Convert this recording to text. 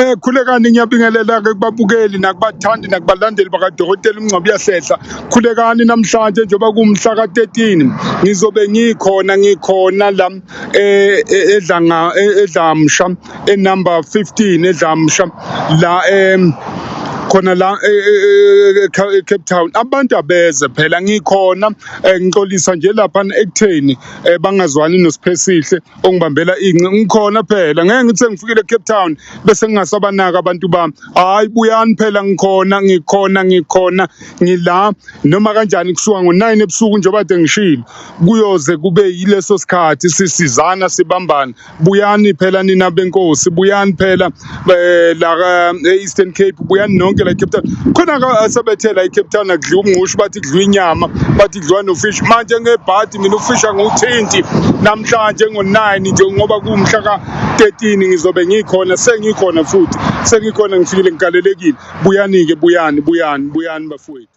Khulekani, ngiyabingelela-ke kubabukeli nakubathandi nakubalandeli bakaDokotela uMngcwabo Uyahlehla. Khulekani, namhlanje njengoba kuwumhla ka-13 ngizobe ngikhona la eDlanga, eDlamsha, enumber 15 eDlamsha la, khona la e-Cape Town. Abantu abeze phela, ngikhona. Ngixolisa nje lapha ekutheni bangazwani noSiphesihle ongibambela inci. Ngikhona phela, ngeke ngithi sengifikile e-Cape Town bese ngingasabanaka abantu bami. Hayi, buyani phela, ngikhona, ngikhona, ngikhona, ngila noma kanjani kusuka ngo-9 ebusuku njengoba kade ngishilo, kuyoze kube yileso sikhathi sisizana, sibambana. Buyani phela nina benkosi, buyani phela la e-Eastern Cape, buyani nonke la e-Cape Town. Khona ka sebethe la e-Cape Town akudliwa umngqusho, bathi kudliwa inyama, bathi kudliwa nofish. Manje ngebhadi mina ufish angiwuthinti. Namhlanje ngo-9 nje ngoba kuwumhla ka-13 ngizobe ngikhona, sengikhona futhi, sengikhona, ngifikile, ngigalelekile. Buyani-ke, buyani, buyani, buyani bafowethu.